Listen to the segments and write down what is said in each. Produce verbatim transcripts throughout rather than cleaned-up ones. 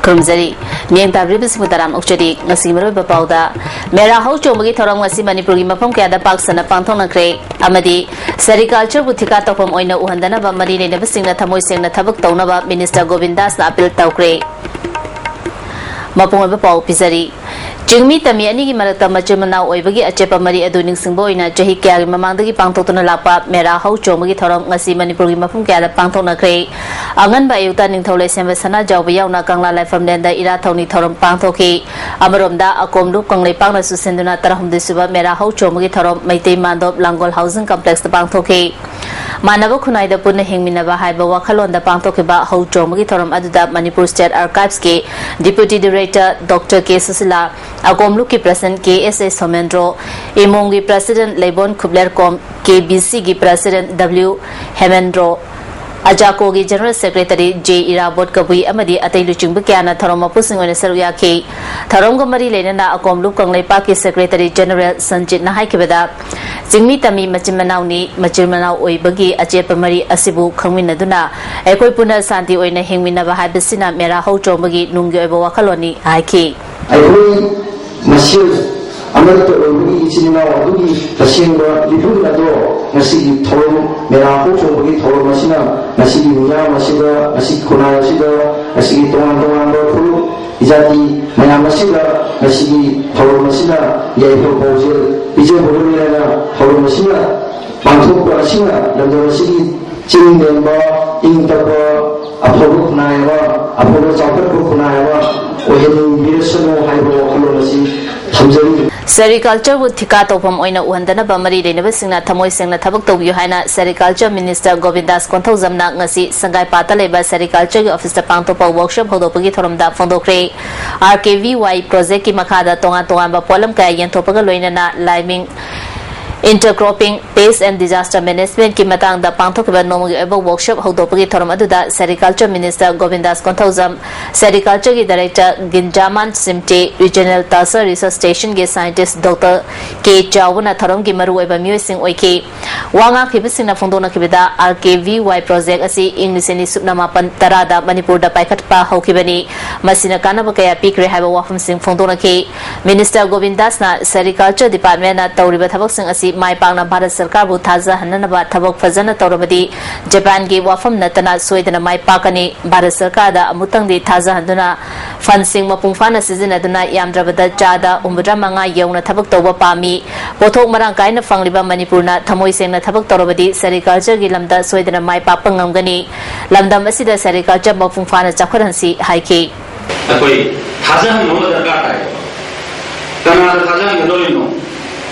ꯈꯨꯔꯨꯝꯖꯔꯤ꯫ ꯃꯤꯠꯌꯦꯡ ꯇꯥꯕꯤꯔꯤꯕꯁꯤꯡꯕꯨ ꯇꯔꯥꯝ ꯑꯣꯛꯆꯔꯤ꯫ ꯉꯁꯤꯒꯤ ꯃꯔꯨꯑꯣꯏꯕ ꯄꯥꯎꯗ, ꯃꯦꯔꯥ ꯍꯧ ꯆꯣꯡꯕꯒꯤ ꯊꯧꯔꯝ ꯉꯁꯤ ꯃꯅꯤꯄꯨꯔꯒꯤ ꯃꯐꯝ ꯀꯌꯥꯗ ꯄꯥꯛ ꯁꯟꯅ ꯄꯥꯡꯊꯣꯛꯅꯈ꯭ꯔꯦ꯫ ꯑꯃꯗꯤ ꯁꯦꯔꯤꯀꯜꯆꯔꯕꯨ ꯊꯤꯀꯥ ꯇꯧꯐꯝ ꯑꯣꯏꯅ ꯎꯍꯟꯗꯅꯕ ꯃꯔꯤ ꯂꯩꯅꯕꯁꯤꯡꯅ ꯊꯃꯣꯏ ꯁꯦꯡꯅ ꯊꯕꯛ ꯇꯧꯅꯕ ꯃꯤꯅꯤꯁꯇꯔ ꯒꯣꯕꯤꯟꯗꯥꯁꯅ ꯑꯄꯤꯜ ꯇꯧꯈ꯭ꯔꯦ꯫ ꯃꯄꯨꯡ ꯑꯣꯏꯕ ꯄꯥꯎ ꯄꯤꯖꯔꯤ꯫ ꯆꯤꯡꯃꯤ ꯇꯝꯃꯤ ꯑꯅꯤꯒꯤ ꯃꯔꯛꯇ ꯃꯆꯤꯟ ꯃꯅꯥꯎ ꯑꯣꯏꯕꯒꯤ ꯑꯆꯦꯠꯄ ꯃꯔꯤ ꯑꯗꯨ ꯅꯤꯡꯁꯤꯡꯕ ꯑꯣꯏꯅ ꯆꯍꯤ ꯀꯌꯥꯒꯤ ꯃꯃꯥꯡꯗꯒꯤ ꯄꯥꯡꯊꯣꯛꯇꯨꯅ ꯂꯥꯛꯄ ꯃꯦꯔꯥ ꯍꯧ ꯆꯣꯡꯕꯒꯤ ꯊꯧꯔꯝ ꯉꯁꯤ ꯃꯅꯤꯄꯨꯔꯒꯤ ꯃꯐꯝ ꯀꯌꯥꯗ ꯄꯥꯡꯊꯣꯛꯅꯈ꯭ꯔꯦ꯫ ꯑꯉꯟꯕ ꯑꯌꯨꯛꯇ ꯅꯤꯡꯊꯧ ꯂꯩꯁꯦꯝꯕ ꯁꯅꯥꯖꯥꯎꯕ ꯌꯥꯎꯅ ꯀꯪꯂꯥ ꯂꯥꯏꯐꯝꯂꯦꯟꯗ ꯏꯔꯥꯠ ꯊꯧꯅꯤ ꯊꯧꯔꯝ ꯄꯥꯡꯊꯣꯛꯈꯤ꯫ ꯑꯃꯔꯣꯝꯗ ꯑꯀꯣꯝꯂꯨꯞ ꯀꯪꯂꯩꯄꯥꯛꯅꯁꯨ ꯁꯤꯟꯗꯨꯅ ꯇꯔꯥꯍꯨꯝꯗꯣꯏ ꯁꯨꯕ ꯃꯦꯔꯥ ꯍꯧ ꯆꯣꯡꯕꯒꯤ ꯊꯧꯔꯝ ꯃꯩꯇꯩ ꯃꯥꯟꯗꯣꯞ ꯂꯥꯡꯒꯣꯜ ꯍꯥꯎꯁꯤꯡ ꯀꯝꯄ꯭ꯂꯦꯛꯁꯇ ꯄꯥꯡꯊꯣꯛꯈꯤ꯫ ꯃꯥꯟꯅꯕ ꯈꯨꯟꯅꯥꯏꯗ ꯄꯨꯟꯅ ꯍꯤꯡꯃꯤꯟꯅꯕ ꯍꯥꯏꯕ ꯋꯥꯈꯜꯂꯣꯟꯗ ꯄꯥꯡꯊꯣꯛꯈꯤꯕ ꯍꯧ ꯆꯣꯡꯕꯒꯤ ꯊꯧꯔꯝ ꯑꯗꯨꯗ ꯃꯅꯤꯄꯨꯔ ꯁ꯭ꯇꯦꯠ ꯑꯥꯔꯀꯥꯏꯚꯁꯀꯤ deputy director doctor K Sushila, ꯑꯀꯣꯝꯂꯨꯞꯀꯤ president K S A Somendro, ꯏꯃꯣꯝꯒꯤ president Leibon Khublerkom, K B ꯁꯤꯒꯤ ꯄ꯭ꯔꯁꯤꯗꯦꯟꯠ ꯗꯕ꯭ꯂꯤꯎ ꯍꯦꯃꯦꯟꯗ꯭ꯔꯣ, ꯑꯖꯥꯀꯣꯒꯤ general secretary J Irabot Kabui ꯑꯃꯗꯤ ꯑꯇꯩ ꯂꯨꯆꯤꯡꯕ ꯀꯌꯥꯅ ꯊꯧꯔꯝ ꯃꯄꯨꯁꯤꯡ ꯑꯣꯏꯅ ꯁꯔꯨꯛ ꯌꯥꯈꯤ꯫ ꯊꯧꯔꯝꯒ ꯃꯔꯤ ꯂꯩꯅꯅ ꯑꯀꯣꯝꯂꯨꯞ ꯀꯪꯂꯩꯄꯥꯛꯀꯤ ꯁꯦꯀ꯭ꯔꯦꯇꯔꯤ ꯖꯦꯅꯔꯦꯜ ꯁꯟꯖꯤꯠꯅ ꯍꯥꯏꯈꯤꯕꯗ, ꯆꯤꯡꯃꯤ ꯇꯝꯃꯤ ꯃꯆꯤꯟ ꯃꯅꯥꯎꯅꯤ, ꯃꯆꯤꯟ ꯃꯅꯥꯎ ꯑꯣꯏꯕꯒꯤ ꯑꯆꯦꯠꯄ ꯃꯔꯤ ꯑꯁꯤꯕꯨ ꯈꯪꯃꯤꯟꯅꯗꯨꯅ ꯑꯩꯈꯣꯏ ꯄꯨꯟꯅ ꯁꯥꯟꯇꯤ ꯑꯣꯏꯅ ꯍꯤꯡꯃꯤꯟꯅꯕ ꯍꯥꯏꯕꯁꯤꯅ ꯃꯦꯔꯥ ꯍꯧ ꯆꯣꯡꯕꯒꯤ ꯅꯨꯡꯒꯤ ꯑꯣꯏꯕ ꯋꯥꯈꯜꯂꯣꯟꯅꯤ ꯍꯥꯏꯈꯤ꯫ ꯑꯩꯈꯣꯏ ꯃꯁꯦꯜ ꯑꯃꯠꯇ ꯑꯣꯏꯕꯒꯤ ꯏꯆꯤꯟ ꯏꯅꯥꯎ ꯑꯗꯨꯒꯤ ꯇꯁꯦꯡꯕ ꯃꯤꯍꯨꯟ ꯑꯗꯣ ꯉꯁꯤꯒꯤ ꯊꯧꯔꯝ, ꯃꯦꯔꯥ ꯍꯧ ꯆꯣꯡꯕꯒꯤ ꯊꯧꯔꯝ ꯑꯁꯤꯅ ꯉꯁꯤꯒꯤ ꯃꯤꯌꯥꯝ ꯑꯁꯤꯗ, ꯉꯁꯤꯒꯤ ꯈꯨꯟꯅꯥꯏ ꯑꯁꯤꯗ, ꯉꯁꯤꯒꯤ ꯇꯣꯉꯥꯟ ꯇꯣꯉꯥꯟꯕ ꯐꯨꯔꯨꯞ, ꯏꯖꯥꯇꯤ ꯃꯌꯥꯝ ꯑꯁꯤꯗ ꯉꯁꯤꯒꯤ ꯊꯧꯔꯝ ꯑꯁꯤꯅ ꯌꯥꯏꯐ ꯄꯥꯎꯖꯦꯜ ꯄꯤꯖꯕꯒ ꯂꯣꯏꯅꯅ ꯊꯧꯔꯝ ꯑꯁꯤꯅ ꯄꯥꯡꯊꯣꯛꯄ ꯑꯁꯤꯅ ꯂꯝꯗꯝ ꯑꯁꯤꯒꯤ ꯆꯤꯡ ꯂꯦꯝꯕ, ꯏꯪ ꯇꯞꯄ, ꯑꯐꯕ ꯈꯨꯟꯅꯥꯏ ꯑꯃ, ꯑꯐꯕ ꯆꯥꯎꯈꯠꯄ ꯈꯨꯟꯅꯥꯏ ꯑꯃ ꯑꯣꯏꯍꯟꯕꯤꯔꯁꯅꯨ ꯍꯥꯏꯕ ꯋꯥꯈꯜꯂꯣꯟ ꯑꯁꯤ ꯊꯝꯖꯔꯤ꯫ ꯁꯦꯔꯤꯀꯜꯆꯔꯕꯨ ꯊꯤꯀꯥ ꯇꯧꯐꯝ ꯑꯣꯏꯅ ꯎꯍꯟꯗꯅꯕ ꯃꯔꯤ ꯂꯩꯅꯕꯁꯤꯡꯅ ꯊꯃꯣꯏ ꯁꯦꯡꯅ ꯊꯕꯛ ꯇꯧꯕꯤꯌꯨ ꯍꯥꯏꯅ ꯁꯦꯔꯤꯀꯜꯆꯔ ꯃꯤꯅꯤꯁꯇꯔ ꯒꯣꯕꯤꯟꯗꯥꯁ ꯀꯣꯟꯊꯧꯖꯝꯅ ꯉꯁꯤ ꯁꯪꯒꯥꯏꯄꯥꯠꯇ ꯂꯩꯕ ꯁꯦꯔꯤꯀꯜꯆꯔꯒꯤ ꯑꯣꯐꯤꯁꯇ ꯄꯥꯡꯊꯣꯛꯄ ꯋꯥꯔꯛꯁꯣꯞ ꯍꯧꯗꯣꯛꯄꯒꯤ ꯊꯧꯔꯝꯗ ꯐꯣꯡꯗꯣꯛꯈ꯭ꯔꯦ꯫ ꯑꯥꯔ ꯀꯦ ꯚꯤ ꯋꯥꯏ ꯄ꯭ꯔꯣꯖꯦꯛꯀꯤ ꯃꯈꯥꯗ ꯇꯣꯉꯥꯟ ꯇꯣꯉꯥꯟꯕ ꯄꯣꯠꯂꯝ ꯀꯌꯥ ꯌꯦꯟꯊꯣꯛꯄꯒ ꯂꯣꯏꯅꯅ liming, intercropping, pest and disaster ꯃꯦꯅꯦꯖꯃꯦꯟꯠꯀꯤ ꯃꯇꯥꯡꯗ ꯄꯥꯡꯊꯣꯛꯈꯤꯕ ꯅꯣꯡꯃꯒꯤ ꯑꯣꯏꯕ ꯋꯥꯔꯛꯁꯣꯞ ꯍꯧꯗꯣꯛꯄꯒꯤ ꯊꯧꯔꯝ ꯑꯗꯨꯗ ꯁꯦꯔꯤꯀꯜꯆꯔ ꯃꯤꯅꯤꯁꯇꯔ ꯒꯣꯕꯤꯟꯗꯥꯁ ꯀꯣꯟꯊꯧꯖꯝ, ꯁꯦꯔꯤꯀꯜꯆꯔꯒꯤ director Ginzaman Simte, regional tasar research ꯁ꯭ꯇꯦꯁꯟꯒꯤ ꯁꯥꯏꯟꯇꯤꯁ ꯗꯣꯛꯇꯔ ꯀꯦ ꯆꯥꯎꯕꯅ ꯊꯧꯔꯝꯒꯤ ꯃꯔꯨꯑꯣꯏꯕ ꯃꯤꯑꯣꯏꯁꯤꯡ ꯑꯣꯏꯈꯤ꯫ ꯋꯥ ꯉꯥꯛꯈꯤꯕꯁꯤꯡꯅ ꯐꯣꯡꯗꯣꯛꯅꯈꯤꯕꯗ, RKVY project ꯑꯁꯤ ꯏꯪ ꯂꯤꯁꯤꯡ ꯑꯅꯤ ꯁꯨꯞꯅ ꯃꯥꯄꯟ ꯇꯔꯥꯗ ꯃꯅꯤꯄꯨꯔꯗ ꯄꯥꯏꯈꯠꯄ ꯍꯧꯈꯤꯕꯅꯤ꯫ ꯃꯁꯤꯅ ꯀꯥꯟꯅꯕ ꯀꯌꯥ ꯄꯤꯈ꯭ꯔꯦ ꯍꯥꯏꯕ ꯋꯥꯐꯝꯁꯤꯡ ꯐꯣꯡꯗꯣꯛꯅꯈꯤ꯫ Minister ꯒꯣꯕꯤꯟꯗꯥꯁꯅ Sericulture Department ꯅ ꯇꯧꯔꯤꯕ ꯊꯕꯛꯁꯤꯡ ꯑꯁꯤ ꯃꯥꯏ ꯄꯥꯛꯅ ꯚꯥꯔꯠ ꯁꯔꯀꯥꯔꯕꯨ ꯊꯥꯖꯍꯟꯅꯅꯕ ꯊꯕꯛ ꯐꯖꯅ ꯇꯧꯔꯕꯗꯤ ꯖꯄꯥꯟꯒꯤ ꯋꯥꯐꯝ ꯅꯠꯇꯅ ꯁꯣꯏꯗꯅ ꯃꯥꯏ ꯄꯥꯛꯀꯅꯤ꯫ ꯚꯥꯔꯠ ꯁꯔꯀꯥꯔꯗ ꯑꯃꯨꯛꯇꯪꯗꯤ ꯊꯥꯖꯍꯟꯗꯨꯅ fund ꯁꯤꯡ ꯃꯄꯨꯡ ꯐꯥꯅ ꯁꯤꯖꯤꯟꯅꯗꯨꯅ ꯌꯥꯝꯗ꯭ꯔꯕꯗ ꯆꯥꯗ ꯍꯨꯝꯐꯨꯇꯔꯥ ꯃꯉꯥ ꯌꯧꯅ ꯊꯕꯛ ꯇꯧꯕ ꯄꯥꯝꯃꯤ꯫ ꯄꯣꯠꯊꯣꯛ ꯃꯔꯥꯡ ꯀꯥꯏꯅ ꯐꯪꯂꯤꯕ ꯃꯅꯤꯄꯨꯔꯅ ꯊꯃꯣꯏ ꯁꯦꯡꯅ ꯊꯕꯛ ꯇꯧꯔꯕꯗꯤ Sericulture ꯒꯤ ꯂꯝꯗ ꯁꯣꯏꯗꯅ ꯃꯥꯏ ꯄꯥꯛꯄ ꯉꯝꯒꯅꯤ꯫ ꯂꯝꯗꯝ ꯑꯁꯤꯗ Sericulture ꯃꯄꯨꯡ ꯐꯥꯅ ꯆꯥꯎꯈꯠꯍꯟꯁꯤ ꯍꯥꯏꯈꯤ꯫ ꯑꯩꯈꯣꯏ ꯊꯥꯖꯍꯟꯕ ꯑꯃ ꯗꯔꯀꯥꯔ ꯇꯥꯏ꯫ ꯀꯅꯥꯗ ꯊꯥꯖꯍꯟꯒꯗꯧꯔꯤꯅꯣ?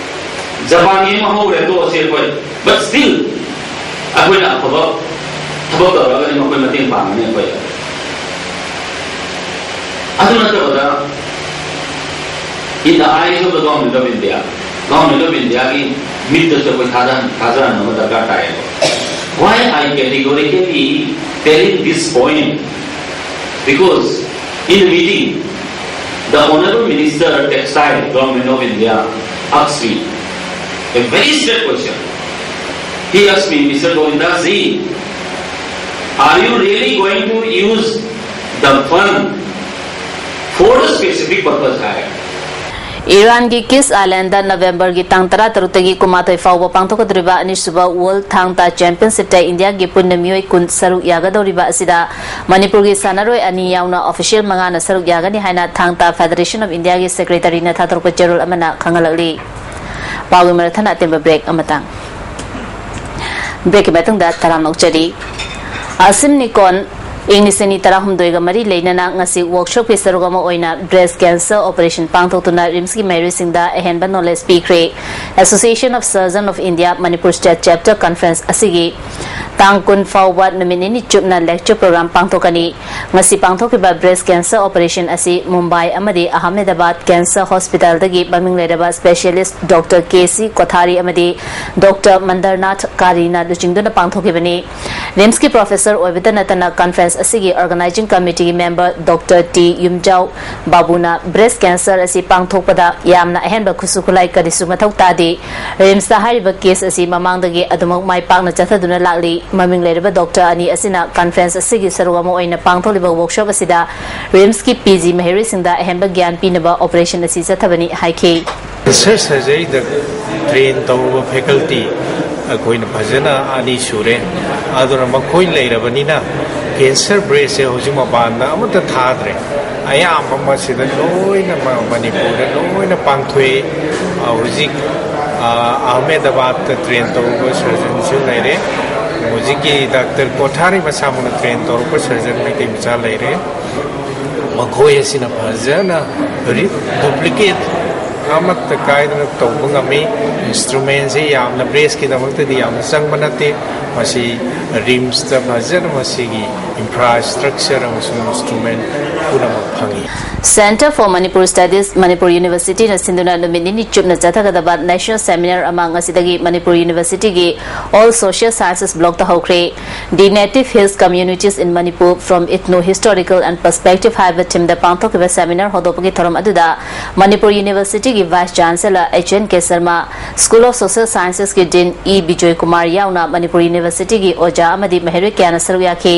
ꯖꯄꯥꯟꯒꯤ ꯑꯃ ꯍꯧꯔꯦ, ꯇꯣꯛꯑꯁꯤ ꯑꯩꯈꯣꯏ꯫ But still, ꯑꯩꯈꯣꯏꯅ ꯑꯐꯕ ꯊꯕꯛ ꯇꯧꯔꯒꯗꯤ ꯃꯈꯣꯏ ꯃꯇꯦꯡ ꯄꯥꯡꯒꯅꯤ ꯑꯩꯈꯣꯏ꯫ ꯑꯗꯨ ꯅꯠꯇꯕꯗ, in the eyes of the Government of India, Government of Indiaꯒꯤ ꯃꯤꯠꯇꯁꯨ ꯑꯩꯈꯣꯏ ꯊꯥꯖꯍꯟ-, ꯊꯥꯖꯍꯟꯕ ꯑꯃ ꯗꯔꯀꯥꯔ ꯇꯥꯏꯌꯦꯕ꯫ Why I categorically telling this point? Because in the meeting, the Honorable Minister Textile, Government of India, asked me a very straight question. He asked me, "Mister Govindas ji, are you really going to use the fund for a specific purpose?" ꯍꯥꯏ꯫ ꯏꯔꯥꯟꯒꯤ Kish island ꯅꯕꯦꯝꯕꯔꯒꯤ ꯇꯥꯡ ꯇꯔꯥꯇꯔꯨꯛꯇꯒꯤ ꯀꯨꯟꯃꯥꯊꯣꯏ ꯐꯥꯎꯕ ꯄꯥꯡꯊꯣꯛꯀꯗꯧꯔꯤꯕ ꯑꯅꯤꯁꯨꯕ World Thang Ta Championshipꯇ ꯏꯟꯗꯤꯌꯥꯒꯤ ꯄꯨꯟꯅ ꯃꯤꯑꯣꯏ ꯀꯨꯟ ꯁꯔꯨꯛ ꯌꯥꯒꯗꯧꯔꯤꯕ ꯑꯁꯤꯗ ꯃꯅꯤꯄꯨꯔꯒꯤ ꯁꯥꯟꯅꯔꯣꯏ ꯑꯅꯤ ꯌꯥꯎꯅ official ꯃꯉꯥꯅ ꯁꯔꯨꯛ ꯌꯥꯒꯅꯤ ꯍꯥꯏꯅ Thang Ta Federation of Indiaꯒꯤ secretaryꯅ ꯊꯥꯗꯣꯔꯛꯄ ꯆꯦꯔꯣꯜ ꯑꯃꯅ ꯈꯪꯍꯜꯂꯛꯂꯤ꯫ ꯄꯥꯎꯒꯤ ꯃꯔꯛ ꯊꯠꯅ ꯑꯇꯦꯟꯕ break ꯑꯃꯇꯪ꯫ Breakꯀꯤ ꯃꯇꯨꯡꯗ ꯇꯔꯥꯝꯅ ꯑꯣꯛꯆꯔꯤ꯫ ꯑꯁꯤꯝ ꯅꯤꯀꯣꯟ ꯏꯪ ꯂꯤꯁꯤꯡ ꯑꯅꯤ ꯇꯔꯥꯍꯨꯝꯗꯣꯏꯒ ꯃꯔꯤ ꯂꯩꯅꯅ ꯉꯁꯤ workshopꯀꯤ ꯁꯔꯨꯛ ꯑꯃ ꯑꯣꯏꯅ breast cancer operation ꯄꯥꯡꯊꯣꯛꯇꯨꯅ RIMSꯀꯤ ꯃꯍꯩꯔꯣꯏꯁꯤꯡꯗ ꯑꯍꯦꯟꯕ knowledge ꯄꯤꯈ꯭ꯔꯦ꯫ Association of Surgeon of India Manipur State Chapter Conference ꯑꯁꯤꯒꯤ ꯇꯥꯡ ꯀꯨꯟ ꯐꯥꯎꯕ ꯅꯨꯃꯤꯠ ꯅꯤꯅꯤ ꯆꯨꯞꯅ lecture program ꯄꯥꯡꯊꯣꯛꯀꯅꯤ꯫ ꯉꯁꯤ ꯄꯥꯡꯊꯣꯛꯈꯤꯕ breast cancer operation ꯑꯁꯤ ꯃꯨꯝꯕꯥꯏ ꯑꯃꯗꯤ ꯑꯍꯃꯦꯗꯕꯥꯗ cancer hospitalꯗꯒꯤ ꯃꯃꯤꯡ ꯂꯩꯔꯕ specialist Doctor K C Kothari ꯑꯃꯗꯤ Doctor Mandarnath Karina ꯂꯨꯆꯤꯡꯗꯨꯅ ꯄꯥꯡꯊꯣꯛꯈꯤꯕꯅꯤ꯫ ꯔꯤꯝꯁꯀꯤ ꯄ꯭ꯔꯣꯐꯦꯁꯔ ꯑꯣꯏꯕꯇ ꯅꯠꯇꯅ ꯀꯟꯐꯔꯦꯟꯁ ꯑꯁꯤꯒꯤ ꯑꯣꯔꯒꯅꯥꯏꯖꯤꯡ ꯀꯃꯤꯇꯤꯒꯤ ꯃꯦꯝꯕꯔ ꯗꯣꯛꯇꯔ ꯇꯤ ꯌꯨꯝꯖꯥꯎ ꯕꯥꯕꯨꯅ ꯕ꯭ꯔꯦꯁ ꯀꯦꯟꯁꯔ ꯑꯁꯤ ꯄꯥꯡꯊꯣꯛꯄꯗ ꯌꯥꯝꯅ ꯑꯍꯦꯟꯕ ꯈꯨꯠꯁꯨ ꯈꯨꯠꯂꯥꯏ ꯀꯔꯤꯁꯨ ꯃꯊꯧ ꯇꯥꯗꯦ꯫ ꯔꯤꯝꯁꯇ ꯍꯥꯏꯔꯤꯕ ꯀꯦꯁ ꯑꯁꯤ ꯃꯃꯥꯡꯗꯒꯤ ꯑꯗꯨꯃꯛ ꯃꯥꯏ ꯄꯥꯛꯅ ꯆꯠꯊꯗꯨꯅ ꯂꯥꯛꯂꯤ꯫ ꯃꯃꯤꯡ ꯂꯩꯔꯕ ꯗꯣꯛꯇꯔ ꯑꯅꯤ ꯑꯁꯤꯅ ꯀꯟꯐꯔꯦꯟꯁ ꯑꯁꯤꯒꯤ ꯁꯔꯨꯛ ꯑꯃ ꯑꯣꯏꯅ ꯄꯥꯡꯊꯣꯛꯂꯤꯕ ꯋꯥꯔꯛꯁꯣꯞ ꯑꯁꯤꯗ ꯔꯤꯝꯁꯀꯤ ꯄꯤ ꯖꯤ ꯃꯍꯩꯔꯣꯏꯁꯤꯡꯗ ꯑꯍꯦꯟꯕ ꯒ꯭ꯌꯥꯟ ꯄꯤꯅꯕ ꯑꯣꯄꯔꯦꯁꯟ ꯑꯁꯤ ꯆꯠꯊꯕꯅꯤ ꯍꯥꯏꯈꯤ꯫ ꯀꯦꯟꯁꯔ ꯁꯔꯖꯔꯤꯗ ꯇ꯭ꯔꯦꯟ ꯇꯧꯔꯕ ꯐꯦꯀꯜꯇꯤ ꯑꯩꯈꯣꯏꯅ ꯐꯖꯅ ꯑꯅꯤ ꯁꯨꯔꯦ꯫ ꯑꯗꯨꯅ ꯃꯈꯣꯏ ꯂꯩꯔꯕꯅꯤꯅ ꯀꯦꯟꯁꯔ ꯕ꯭ꯔꯦꯁꯁꯦ ꯍꯧꯖꯤꯛ ꯃꯄꯥꯟꯗ ꯑꯃꯠꯇ ꯊꯥꯗ꯭ꯔꯦ꯫ ꯑꯌꯥꯝꯕ ꯃꯁꯤꯗ ꯂꯣꯏꯅ ꯃ- ꯃꯅꯤꯄꯨꯔꯗ ꯂꯣꯏꯅ ꯄꯥꯡꯊꯣꯛꯑꯦ꯫ ꯑ, ꯍꯧꯖꯤꯛ ꯑ, ꯑꯍꯃꯦꯗꯕꯥꯗꯇ ꯇ꯭ꯔꯦꯟ ꯇꯧꯔꯨꯕ ꯁꯔꯖꯟꯁꯨ ꯂꯩꯔꯦ꯫ ꯍꯧꯖꯤꯛꯀꯤ ꯗꯥꯛꯇꯔ ꯀꯣꯊꯥꯔꯤ ꯃꯁꯥꯃꯛꯅ ꯇ꯭ꯔꯦꯟ ꯇꯧꯔꯛꯄ ꯁꯔꯖꯟ ꯃꯩꯇꯩ ꯃꯆꯥ ꯂꯩꯔꯦ꯫ ꯃꯈꯣꯏ ꯑꯁꯤꯅ ꯐꯖꯅ ꯗꯨꯄ꯭ꯂꯤꯀꯦꯠ ꯑꯃꯠꯇ ꯀꯥꯏꯗꯅ ꯇꯧꯕ ꯉꯝꯃꯤ꯫ ꯏꯟꯁꯇ꯭ꯔꯨꯃꯦꯟꯁꯤ ꯌꯥꯝꯅ ꯕ꯭ꯔꯦꯁꯀꯤꯗꯃꯛꯇꯗꯤ ꯌꯥꯝꯅ ꯆꯪꯕ ꯅꯠꯇꯦ꯫ ꯃꯁꯤ ꯔꯤꯝꯁꯇ ꯐꯖꯅ ꯃꯁꯤꯒꯤ ꯏꯟꯐ꯭ꯔꯥꯁ꯭ꯇ꯭ꯔꯛꯆꯔ ꯑꯃꯁꯨꯡ ꯏꯟꯁꯇ꯭ꯔꯨꯃꯦꯟ ꯄꯨꯝꯅꯃꯛ ꯐꯪꯏ꯫ Centre for Manipur Studies, Manipur ꯌꯨꯅꯤꯚꯔꯁꯤꯇꯤꯅ ꯁꯤꯟꯗꯨꯅ ꯅꯨꯃꯤꯠ ꯅꯤꯅꯤ ꯆꯨꯞꯅ ꯆꯠꯊꯒꯗꯕ ꯅꯦꯁꯅꯦꯜ ꯁꯦꯃꯤꯅꯥꯔ ꯑꯃ ꯉꯁꯤꯗꯒꯤ ꯃꯅꯤꯄꯨꯔ ꯌꯨꯅꯤꯚꯔꯁꯤꯇꯤꯒꯤ ꯑꯣꯜ ꯁꯣꯁꯤꯌꯦꯜ ꯁꯥꯏꯟꯁꯦꯁ ꯕ꯭ꯂꯣꯛꯇ ꯍꯧꯈ꯭ꯔꯦ꯫ The Native Hills Communities in Manipur, From Ethno-Historical and Perspective ꯍꯥꯏꯕ ꯊꯤꯝꯗ ꯄꯥꯡꯊꯣꯛꯈꯤꯕ ꯁꯦꯃꯤꯅꯥꯔ ꯍꯧꯗꯣꯛꯄꯒꯤ ꯊꯧꯔꯝ ꯑꯗꯨꯗ ꯃꯅꯤꯄꯨꯔ ꯌꯨꯅꯤꯚꯔꯁꯤꯇꯤꯒꯤ vice chancellor H N K Sharma, school of social ꯁꯥꯏꯟꯁꯦꯁꯀꯤ ꯗꯤꯟ ꯏ ꯕꯤꯖꯣꯏ ꯀꯨꯃꯥꯔ ꯌꯥꯎꯅ ꯃꯅꯤꯄꯨꯔ ꯌꯨꯅꯤꯚꯔꯁꯤꯇꯤꯒꯤ ꯑꯣꯖꯥ ꯑꯃꯗꯤ ꯃꯍꯩꯔꯣꯏ ꯀꯌꯥꯅ ꯁꯔꯨꯛ ꯌꯥꯈꯤ꯫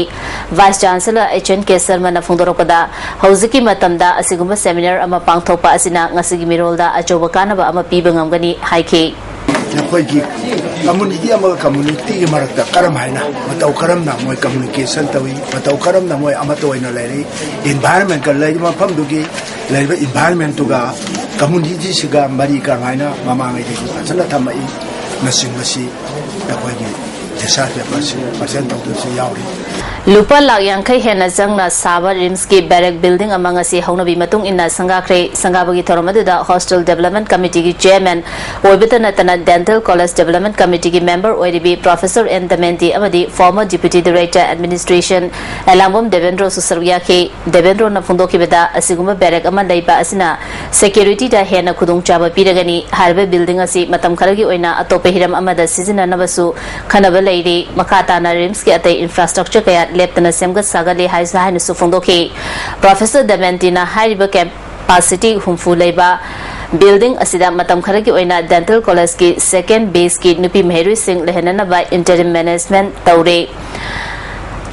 Vice chancellor H N K ꯁꯔꯃꯅ ꯐꯣꯡꯗꯣꯔꯛꯄꯗ, ꯍꯧꯖꯤꯛꯀꯤ ꯃꯇꯝꯗ ꯑꯁꯤꯒꯨꯝꯕ ꯁꯦꯃꯤꯅꯥꯔ ꯑꯃ ꯄꯥꯡꯊꯣꯛꯄ ꯑꯁꯤꯅ ꯉꯁꯤꯒꯤ ꯃꯤꯔꯣꯜꯗ ꯑꯆꯧꯕ ꯀꯥꯟꯅꯕ ꯑꯃ ꯄꯤꯕ ꯉꯝꯒꯅꯤ ꯍꯥꯏꯈꯤ꯫ ꯑꯩꯈꯣꯏꯒꯤ ꯀꯝꯃꯨꯅꯤꯇꯤ ꯑꯃꯒ ꯀꯝꯃꯨꯅꯤꯇꯤꯒꯤ ꯃꯔꯛꯇ ꯀꯔꯝ ꯍꯥꯏꯅ ꯃꯇꯧ ꯀꯔꯝꯅ ꯃꯣꯏ ꯀꯝꯃꯨꯅꯤꯀꯦꯁꯟ ꯇꯧꯏ, ꯃꯇꯧ ꯀꯔꯝꯅ ꯃꯣꯏ ꯑꯃꯠꯇ ꯑꯣꯏꯅ ꯂꯩꯔꯤ, ꯏꯟꯚꯥꯏꯔꯟꯃꯦꯟꯀ ꯂꯩꯔꯤꯕ ꯃꯐꯝꯗꯨꯒꯤ ꯂꯩꯔꯤꯕ ꯏꯟꯚꯥꯏꯔꯟꯃꯦꯟꯇꯨꯒ ꯀꯝꯃꯨꯅꯤꯇꯤꯁꯤꯒ ꯃꯔꯤ ꯀꯔꯝꯍꯥꯏꯅ ꯃꯃꯥꯡꯉꯩꯗꯒꯤ ꯐꯖꯅ ꯊꯝꯃꯛꯏ, ꯅꯆꯤꯡꯕꯁꯤ ꯑꯩꯈꯣꯏꯒꯤ ꯔꯤꯁꯥꯔꯆ ꯄꯦꯄꯔꯁꯤ ꯄ꯭ꯔꯖꯦꯟ ꯇꯧꯗꯨꯅꯁꯨ ꯌꯥꯎꯔꯤ꯫ ꯂꯨꯄꯥ ꯂꯥꯈ ꯌꯥꯡꯈꯩ ꯍꯦꯟꯅ ꯆꯪꯅ ꯁꯥꯕ ꯔꯤꯝꯁꯀꯤ ꯕꯦꯔꯦꯛ ꯕꯤꯜꯗꯤꯡ ꯑꯃ ꯉꯁꯤ ꯍꯧꯅꯕꯤ ꯃꯇꯨꯡ ꯏꯟꯅ ꯁꯪꯒꯥꯈ꯭ꯔꯦ꯫ ꯁꯪꯒꯥꯕꯒꯤ ꯊꯧꯔꯝ ꯑꯗꯨꯗ ꯍꯣꯁꯇꯦꯜ ꯗꯦꯕꯂꯞꯃꯦꯟ ꯀꯃꯤꯇꯤꯒꯤ ꯆꯦꯌꯔꯃꯦꯟ ꯑꯣꯏꯕꯇ ꯅꯠꯇꯅ ꯗꯦꯟꯇꯦꯜ ꯀꯣꯂꯦꯖ ꯗꯦꯕꯂꯞꯃꯦꯟ ꯀꯃꯤꯇꯤꯒꯤ ꯃꯦꯝꯕꯔ ꯑꯣꯏꯔꯤꯕꯤ ꯄ꯭ꯔꯣꯐꯦꯁꯔ ꯑꯦꯟ ꯗꯃꯦꯟꯇꯤ ꯑꯃꯗꯤ former deputy director administration Elangbam ꯗꯦꯕꯦꯟꯗ꯭ꯔꯣꯁꯨ ꯁꯔꯨꯛ ꯌꯥꯈꯤ꯫ ꯗꯦꯕꯦꯟꯗ꯭ꯔꯣꯅ ꯐꯣꯡꯗꯣꯛꯈꯤꯕꯗ, ꯑꯁꯤꯒꯨꯝꯕ ꯕꯦꯔꯦꯛ ꯑꯃ ꯂꯩꯕ ꯑꯁꯤꯅ ꯁꯦꯀ꯭ꯌꯨꯔꯤꯇꯤꯗ ꯍꯦꯟꯅ ꯈꯨꯗꯣꯡꯆꯥꯕ ꯄꯤꯔꯒꯅꯤ꯫ ꯍꯥꯏꯔꯤꯕ ꯕꯤꯜꯗꯤꯡ ꯑꯁꯤ ꯃꯇꯝ ꯈꯔꯒꯤ ꯑꯣꯏꯅ ꯑꯇꯣꯞꯄ ꯍꯤꯔꯝ ꯑꯃꯗ ꯁꯤꯖꯤꯟꯅꯅꯕꯁꯨ ꯈꯟꯅꯕ ꯂꯩꯔꯤ꯫ ꯃꯈꯥ ꯇꯥꯅ ꯔꯤꯝꯁꯀꯤ ꯑꯇꯩ ꯏꯟꯐ꯭ꯔꯥꯁ꯭ꯇ꯭ꯔꯛꯆꯔ ꯀꯌꯥ ꯂꯦꯞꯇꯅ ꯁꯦꯝꯒꯠ ꯁꯥꯒꯠꯂꯤ ꯍꯥꯏꯁꯨ ꯍꯥꯏꯅꯁꯨ ꯐꯣꯡꯗꯣꯛꯈꯤ꯫ ꯄ꯭ꯔꯣꯐꯦꯁꯔ ꯗꯃꯦꯟꯇꯤꯅ ꯍꯥꯏꯔꯤꯕ ꯀꯦꯄꯥꯁꯤꯇꯤ ꯍꯨꯝꯐꯨ ꯂꯩꯕ ꯕꯤꯜꯗꯤꯡ ꯑꯁꯤꯗ ꯃꯇꯝ ꯈꯔꯒꯤ ꯑꯣꯏꯅ ꯗꯦꯟꯇꯦꯜ ꯀꯣꯂꯦꯖꯀꯤ ꯁꯦꯀꯦꯟ ꯕꯦꯆꯀꯤ ꯅꯨꯄꯤ ꯃꯍꯩꯔꯣꯏꯁꯤꯡ ꯂꯩꯍꯟꯅꯅꯕ ꯏꯟꯇꯔꯤꯝ ꯃꯦꯅꯦꯖꯃꯦꯟꯠ ꯇꯧꯔꯦ꯫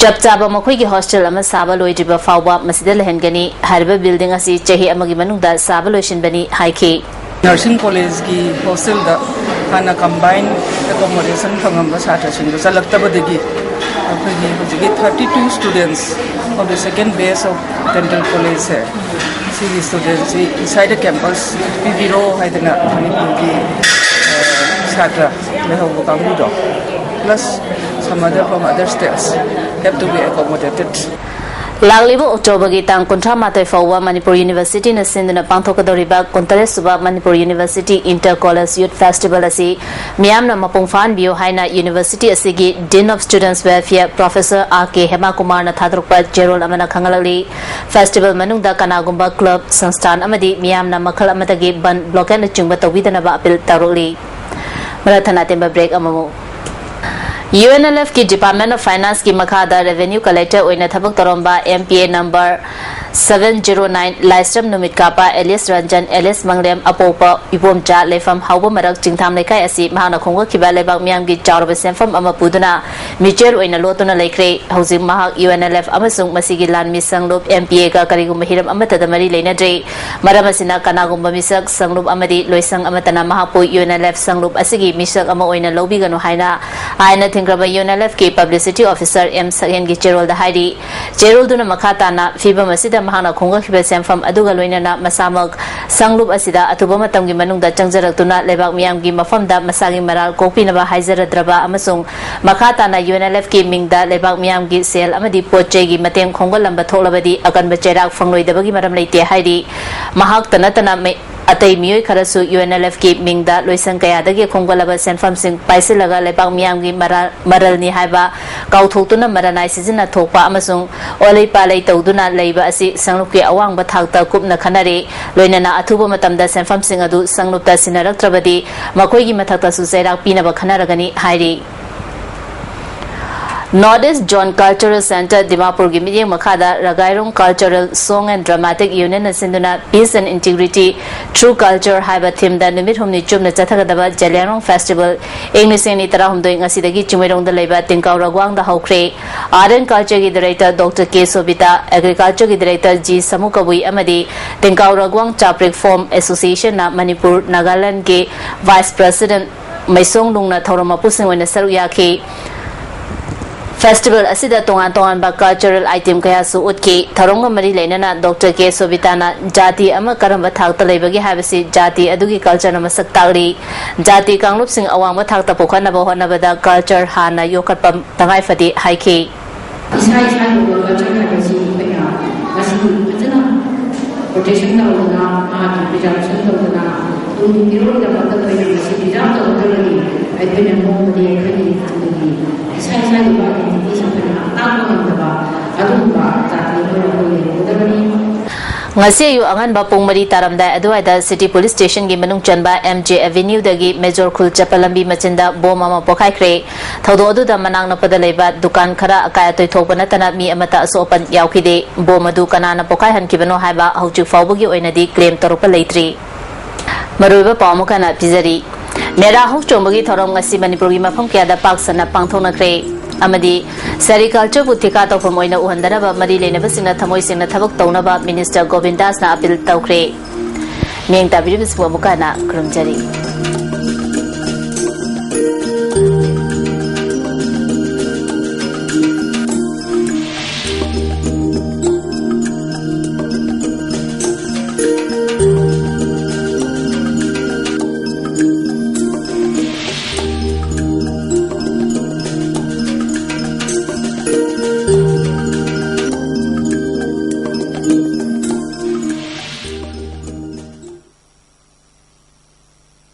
ꯆꯞ ꯆꯥꯕ ꯃꯈꯣꯏꯒꯤ ꯍꯣꯁꯇꯦꯜ ꯑꯃ ꯁꯥꯕ ꯂꯣꯏꯗ꯭ꯔꯤꯕ ꯐꯥꯎꯕ ꯃꯁꯤꯗ ꯂꯩꯍꯟꯒꯅꯤ꯫ ꯍꯥꯏꯔꯤꯕ ꯕꯤꯜꯗꯤꯡ ꯑꯁꯤ ꯆꯍꯤ ꯑꯃꯒꯤ ꯃꯅꯨꯡꯗ ꯁꯥꯕ ꯂꯣꯏꯁꯤꯟꯕꯅꯤ ꯍꯥꯏꯈꯤ꯫ ꯅꯔꯁꯤꯡ ꯀꯣꯂꯦꯖꯀꯤ ꯍꯣꯁꯇꯦꯜꯗ ꯍꯥꯟꯅ ꯀꯝꯕꯥꯏꯟ ꯑꯦꯀꯣꯃꯣꯗꯦꯁꯟ ꯐꯪꯉꯝꯕ ꯁꯥꯇ꯭ꯔꯁꯤꯡꯗꯣ ꯆꯠꯂꯛꯇꯕꯗꯒꯤ ꯑꯩꯈꯣꯏꯒꯤ ꯍꯧꯖꯤꯛꯀꯤ thirty two students of the second batch of dental college ꯁꯦ, ꯁꯤꯒꯤ ꯁ꯭ꯇꯨꯗꯦꯟꯁꯤ ꯏꯟꯁꯥꯏꯗ ꯀꯦꯝꯄꯁ ꯄꯤꯕꯤꯔꯣ ꯍꯥꯏꯗꯅ ꯃꯅꯤꯄꯨꯔꯒꯤ ꯁꯥꯇ꯭ꯔ ꯂꯩꯍꯧꯕ ꯀꯥꯡꯕꯨꯗꯣ, plus some other from other states, have to be accommodated. ꯂꯥꯛꯂꯤꯕ ꯑꯣꯛꯇꯣꯕꯔꯒꯤ ꯇꯥꯡ ꯀꯨꯟꯊ꯭ꯔꯥ ꯃꯥꯊꯣꯏ ꯐꯥꯎꯕ ꯃꯅꯤꯄꯨꯔ ꯌꯨꯅꯤꯚꯔꯁꯤꯇꯤꯅ ꯁꯤꯟꯗꯨꯅ ꯄꯥꯡꯊꯣꯛꯀꯗꯧꯔꯤꯕ ꯀꯨꯟꯇꯔꯦꯠ ꯁꯨꯕ ꯃꯅꯤꯄꯨꯔ ꯌꯨꯅꯤꯚꯔꯁꯤꯇꯤ ꯏꯟꯇꯔ ꯀꯣꯂꯦꯖ ꯌꯨꯠ ꯐꯦꯁꯇꯤꯚꯦꯜ ꯑꯁꯤ ꯃꯤꯌꯥꯝꯅ ꯃꯄꯨꯡ ꯐꯥꯍꯟꯕꯤꯌꯨ ꯍꯥꯏꯅ ꯌꯨꯅꯤꯚꯔꯁꯤꯇꯤ ꯑꯁꯤꯒꯤ ꯗꯤꯟ ꯑꯣꯐ ꯁ꯭ꯇꯨꯗꯦꯟꯠꯁ ꯋꯦꯜꯐꯤꯌꯔ ꯄ꯭ꯔꯣꯐꯦꯁꯔ ꯑꯥꯔ ꯀꯦ ꯍꯦꯃꯥꯀꯨꯃꯥꯔꯅ ꯊꯥꯗꯣꯔꯛꯄ ꯆꯦꯔꯣꯜ ꯑꯃꯅ ꯈꯪꯍꯜꯂꯛꯂꯤ꯫ ꯐꯦꯁꯇꯤꯚꯦꯜ ꯃꯅꯨꯡꯗ ꯀꯅꯥꯒꯨꯝꯕ ꯀ꯭ꯂꯕ, ꯁꯪꯁꯊꯥꯟ ꯑꯃꯗꯤ ꯃꯤꯌꯥꯝꯅ ꯃꯈꯜ ꯑꯃꯗꯒꯤ ꯕꯟꯗ, ꯕ꯭ꯂꯣꯀꯦꯠꯅꯆꯤꯡꯕ ꯇꯧꯕꯤꯗꯅꯕ ꯑꯄꯤꯜ ꯇꯧꯔꯛꯂꯤ꯫ ꯃꯔꯛ ꯊꯠꯅ ꯑꯇꯦꯟꯕ ꯕ꯭ꯔꯦꯛ ꯑꯃꯃꯨꯛ꯫ ꯌꯨ ꯑꯦꯟ ꯑꯦꯜ ꯑꯦꯐꯀꯤ ꯗꯤꯄꯥꯔꯠꯃꯦꯟ ꯑꯣꯐ ꯐꯥꯏꯅꯥꯟꯁꯀꯤ ꯃꯈꯥꯗ ꯔꯦꯚꯦꯅ꯭ꯌꯨ ꯀꯂꯦꯛꯇꯔ ꯑꯣꯏꯅ ꯊꯕꯛ ꯇꯧꯔꯝꯕ M P A number seven zero nine Laishram Numit Kappa alias Ranjan alias Manglem ꯑꯄꯣꯛꯄ ꯏꯕꯣꯝꯆꯥ ꯂꯩꯐꯝ ꯍꯥꯎꯕ ꯃꯔꯛ ꯆꯤꯡꯊꯥꯝ ꯂꯩꯀꯥꯏ ꯑꯁꯤ ꯃꯍꯥꯛꯅ ꯈꯣꯝꯒꯠꯈꯤꯕ ꯂꯩꯕꯥꯛ ꯃꯤꯌꯥꯝꯒꯤ ꯆꯥꯎꯔꯕ ꯁꯦꯟꯐꯝ ꯑꯃ ꯄꯨꯗꯨꯅ ꯃ꯭ꯌꯨꯆꯨꯋꯦꯜ ꯑꯣꯏꯅ ꯂꯣꯠꯇꯨꯅ ꯂꯩꯈ꯭ꯔꯦ꯫ ꯍꯧꯖꯤꯛ ꯃꯍꯥꯛ ꯌꯨ ꯑꯦꯟ ꯑꯦꯜ ꯑꯦꯐ ꯑꯃꯁꯨꯡ ꯃꯁꯤꯒꯤ ꯂꯥꯟꯃꯤ ꯁꯪꯂꯨꯞ ꯑꯦꯝ ꯄꯤ ꯑꯦꯒ ꯀꯔꯤꯒꯨꯝꯕ ꯍꯤꯔꯝ ꯑꯃꯠꯇꯗ ꯃꯔꯤ ꯂꯩꯅꯗ꯭ꯔꯦ꯫ ꯃꯔꯝ ꯑꯁꯤꯅ ꯀꯅꯥꯒꯨꯝꯕ ꯃꯤꯁꯛ, ꯁꯪꯂꯨꯞ ꯑꯃꯗꯤ ꯂꯣꯏꯁꯪ ꯑꯃꯠꯇꯅ ꯃꯍꯥꯛꯄꯨ ꯌꯨ ꯑꯦꯟ ꯑꯦꯜ ꯑꯦꯐ ꯁꯪꯂꯨꯞ ꯑꯁꯤꯒꯤ ꯃꯤꯁꯛ ꯑꯃ ꯑꯣꯏꯅ ꯂꯧꯕꯤꯒꯅꯨ ꯍꯥꯏꯅ ꯑꯥꯏꯟꯅ ꯊꯤꯡꯈ꯭ꯔꯕ ꯌꯨ ꯑꯦꯟ ꯑꯦꯜ ꯑꯦꯐꯀꯤ ꯄꯕ꯭ꯂꯤꯁꯤꯇꯤ ꯑꯣꯐꯤꯁꯔ ꯑꯦꯝ ꯁꯛꯍꯦꯟꯒꯤ ꯆꯦꯔꯣꯜꯗ ꯍꯥꯏꯔꯤ꯫ ꯆꯦꯔꯣꯜꯗꯨꯅ ꯃꯈꯥ ꯇꯥꯅ ꯐꯤꯕꯝ ꯑꯁꯤꯗ ꯃꯍꯥꯛꯅ ꯈꯣꯝꯒꯠꯈꯤꯕ ꯁꯦꯟꯐꯝ ꯑꯗꯨꯒ ꯂꯣꯏꯅꯅ ꯃꯁꯥꯃꯛ ꯁꯪꯂꯨꯞ ꯑꯁꯤꯗ ꯑꯊꯨꯕ ꯃꯇꯝꯒꯤ ꯃꯅꯨꯡꯗ ꯆꯪꯖꯔꯛꯇꯨꯅ ꯂꯩꯕꯥꯛ ꯃꯤꯌꯥꯝꯒꯤ ꯃꯐꯝꯗ ꯃꯁꯥꯒꯤ ꯃꯔꯥꯜ ꯀꯣꯛꯄꯤꯅꯕ ꯍꯥꯏꯖꯔꯗ꯭ꯔꯕ ꯑꯃꯁꯨꯡ ꯃꯈꯥ ꯇꯥꯅ ꯌꯨ ꯑꯦꯟ ꯑꯦꯜ ꯑꯦꯐꯀꯤ ꯃꯤꯡꯗ ꯂꯩꯕꯥꯛ ꯃꯤꯌꯥꯝꯒꯤ ꯁꯦꯜ ꯑꯃꯗꯤ ꯄꯣꯠ ꯆꯩꯒꯤ ꯃꯇꯦꯡ ꯈꯣꯝꯒꯠꯂꯝꯕ ꯊꯣꯛꯂꯕꯗꯤ ꯑꯀꯟꯕ ꯆꯩꯔꯥꯛ ꯐꯪꯂꯣꯏꯗꯕꯒꯤ ꯃꯔꯝ ꯂꯩꯇꯦ ꯍꯥꯏꯔꯤ꯫ ꯃꯍꯥꯛꯇ ꯅꯠꯇꯅ ꯃꯤ-, ꯑꯇꯩ ꯃꯤꯑꯣꯏ ꯈꯔꯁꯨ ꯌꯨ ꯑꯦꯟ ꯑꯦꯜ ꯑꯦꯐꯀꯤ ꯃꯤꯡꯗ ꯂꯣꯏꯁꯪ ꯀꯌꯥꯗꯒꯤ ꯈꯣꯝꯒꯠꯂꯕ ꯁꯦꯟꯐꯝꯁꯤꯡ ꯄꯥꯏꯁꯤꯜꯂꯒ ꯂꯩꯕꯥꯛ ꯃꯤꯌꯥꯝꯒꯤ ꯃꯔꯥꯜ, ꯃꯔꯜꯅꯤ ꯍꯥꯏꯕ ꯀꯥꯎꯊꯣꯛꯇꯨꯅ ꯃꯔꯅꯥꯏ ꯁꯤꯖꯤꯟꯅ ꯊꯣꯛꯄ ꯑꯃꯁꯨꯡ ꯑꯣꯂꯩ ꯄꯥꯂꯩ ꯇꯧꯗꯨꯅ ꯂꯩꯕ ꯑꯁꯤ ꯁꯪꯂꯨꯞꯀꯤ ꯑꯋꯥꯡꯕ ꯊꯥꯛꯇ ꯀꯨꯞꯅ ꯈꯟꯅꯔꯦ꯫ ꯂꯣꯏꯅꯅ ꯑꯊꯨꯕ ꯃꯇꯝꯗ ꯁꯦꯟꯐꯝꯁꯤꯡ ꯑꯗꯨ ꯁꯪꯂꯨꯞꯇ ꯁꯤꯟꯅꯔꯛꯇ꯭ꯔꯕꯗꯤ ꯃꯈꯣꯏꯒꯤ ꯃꯊꯛꯇꯁꯨ ꯆꯩꯔꯥꯛ ꯄꯤꯅꯕ ꯈꯟꯅꯔꯒꯅꯤ ꯍꯥꯏꯔꯤ꯫ North East Zone Cultural Centre ꯗꯤꯃꯥꯄꯨꯔꯒꯤ ꯃꯤꯠꯌꯦꯡ ꯃꯈꯥꯗ ꯔꯒꯥꯏꯔꯣꯡ Cultural Song and Dramatic Unionꯅ ꯁꯤꯟꯗꯨꯅ Peace and Integrity Through Culture ꯍꯥꯏꯕ themeꯗ ꯅꯨꯃꯤꯠ ꯍꯨꯝꯅꯤ ꯆꯨꯞꯅ ꯆꯠꯊꯒꯗꯕ ꯖꯦꯂꯤꯌꯥꯡꯔꯣꯡ Festival ꯏꯪ ꯂꯤꯁꯤꯡ ꯑꯅꯤ ꯇꯔꯥꯍꯨꯝꯗꯣꯏ ꯉꯁꯤꯗꯒꯤ ꯆꯤꯡꯃꯩꯔꯣꯡꯗ ꯂꯩꯕ ꯇꯤꯡꯀꯥꯎ ꯔꯒ꯭ꯋꯥꯡꯗ ꯍꯧꯈ꯭ꯔꯦ꯫ Art and Cultureꯒꯤ Director Doctor K ꯁꯣꯕꯤꯇꯥ, Agricultureꯒꯤ Director ꯖꯤ ꯁꯃꯨꯀꯕꯨꯏ ꯑꯃꯗꯤ ꯇꯤꯡꯀꯥꯎ ꯔꯒ꯭ꯋꯥꯡ ꯆꯥꯄ꯭ꯔꯤꯛ Farm Associationꯅ ꯃꯅꯤꯄꯨꯔ, ꯅꯥꯒꯥꯂꯦꯟꯗꯒꯤ Vice President ꯃꯩꯁꯣꯡ ꯂꯨꯡꯅ ꯊꯧꯔꯝ ꯃꯄꯨꯁꯤꯡ ꯑꯣꯏꯅ ꯁꯔꯨꯛ ꯌꯥꯈꯤ꯫ Festival ꯑꯁꯤꯗ ꯇꯣꯉꯥꯟ ꯇꯣꯉꯥꯟꯕ cultural item ꯀꯌꯥꯁꯨ ꯎꯠꯈꯤ꯫ ꯊꯧꯔꯝꯒ ꯃꯔꯤ ꯂꯩꯅꯅ Doctor K ꯁꯣꯕꯤꯇꯥꯅ ꯖꯥꯇꯤ ꯑꯃ ꯀꯔꯝꯕ ꯊꯥꯛꯇ ꯂꯩꯕꯒꯦ ꯍꯥꯏꯕꯁꯤ ꯖꯥꯇꯤ ꯑꯗꯨꯒꯤ cultureꯅ ꯃꯁꯛ ꯇꯥꯛꯂꯤ꯫ ꯖꯥꯇꯤ ꯀꯥꯡꯂꯨꯞꯁꯤꯡ ꯑꯋꯥꯡꯕ ꯊꯥꯛꯇ ꯄꯨꯈꯠꯅꯕ ꯍꯣꯠꯅꯕꯗ culture ꯍꯥꯟꯅ ꯌꯣꯛꯈꯠꯄ ꯇꯉꯥꯏ ꯐꯗꯦ ꯍꯥꯏꯈꯤ꯫ ꯏꯁꯥ ꯏꯁꯥꯒꯤ culture ꯍꯥꯏꯕꯁꯤ ꯑꯩꯈꯣꯏꯅ ꯉꯁꯤ ꯐꯖꯅ protection ꯇꯧꯗꯅ, ꯃꯍꯥꯛꯀꯤ preservation ꯇꯧꯗꯅ, ꯇꯨꯡꯒꯤ ꯃꯤꯔꯣꯜꯒꯤꯗꯃꯛꯇ ꯑꯩꯈꯣꯏꯅ ꯉꯁꯤ preserve ꯇꯧꯒꯗꯕꯅꯤ꯫ ꯑꯩꯈꯣꯏꯅ ꯅꯣꯡꯃꯗꯤ ꯑꯩꯈꯣꯏꯒꯤ ꯇꯨꯡꯒꯤ ꯏꯁꯥ ꯏꯁꯥꯒꯤ identityꯁꯤ ꯑꯩꯈꯣꯏꯅ ꯉꯥꯛ ꯇꯥꯛꯄ ꯉꯝꯗꯕ ꯑꯗꯨꯒꯨꯝꯕ ꯖꯥꯇꯤ ꯑꯃ ꯑꯣꯏꯅ ꯑꯩꯈꯣꯏ ꯂꯩꯍꯧꯒꯗꯕꯅꯤ꯫ ꯉꯁꯤ ꯑꯌꯨꯛ ꯑꯉꯟꯕ ꯄꯨꯡ ꯃꯔꯤ ꯇꯥꯔꯝꯗꯥꯏ ꯑꯗꯨꯋꯥꯏꯗ City Police Stationꯒꯤ ꯃꯅꯨꯡ ꯆꯟꯕ M J Avenueꯗꯒꯤ Major ꯈꯨꯜ ꯆꯠꯄ ꯂꯝꯕꯤ ꯃꯆꯤꯟꯗ bomb ꯑꯃ ꯄꯣꯈꯥꯏꯈ꯭ꯔꯦ꯫ ꯊꯧꯗꯣꯛ ꯑꯗꯨꯗ ꯃꯅꯥꯛ ꯅꯛꯄꯗ ꯂꯩꯕ ꯗꯨꯀꯥꯟ ꯈꯔ ꯑꯀꯥꯏ ꯑꯇꯣꯏ ꯊꯣꯛꯄ ꯅꯠꯇꯅ ꯃꯤ ꯑꯃꯠꯇ ꯑꯁꯣꯛ ꯑꯄꯟ ꯌꯥꯎꯈꯤꯗꯦ꯫ Bomb ꯑꯗꯨ ꯀꯅꯥꯅ ꯄꯣꯈꯥꯏꯍꯟꯈꯤꯕꯅꯣ ꯍꯥꯏꯕ ꯍꯧꯖꯤꯛ ꯐꯥꯎꯕꯒꯤ ꯑꯣꯏꯅꯗꯤ claim ꯇꯧꯔꯛꯄ ꯂꯩꯇ꯭ꯔꯤ꯫ ꯃꯔꯨꯑꯣꯏꯕ ꯄꯥꯎ ꯑꯃꯨꯛ ꯍꯟꯅ ꯄꯤꯖꯔꯤ꯫ ꯃꯦꯔꯥ ꯍꯧ ꯆꯣꯡꯕꯒꯤ ꯊꯧꯔꯝ ꯉꯁꯤ ꯃꯅꯤꯄꯨꯔꯒꯤ ꯃꯐꯝ ꯀꯌꯥꯗ ꯄꯥꯛ ꯁꯟꯅ ꯄꯥꯡꯊꯣꯛꯅꯈ꯭ꯔꯦ꯫ ꯑꯃꯗꯤ sericultureꯕꯨ ꯊꯤꯀꯥ ꯇꯧꯐꯝ ꯑꯣꯏꯅ ꯎꯍꯟꯗꯅꯕ ꯃꯔꯤ ꯂꯩꯅꯕꯁꯤꯡꯅ ꯊꯃꯣꯏ ꯁꯦꯡꯅ ꯊꯕꯛ ꯇꯧꯅꯕ Minister ꯒꯣꯕꯤꯟꯗꯥꯁꯅ appeal ꯇꯧꯈ꯭ꯔꯦ꯫ ꯃꯤꯠꯌꯦꯡ ꯇꯥꯕꯤꯔꯤꯕꯁꯤꯡꯕꯨ ꯑꯃꯨꯛꯀ ꯍꯟꯅ ꯈꯨꯔꯨꯝꯖꯔꯤ꯫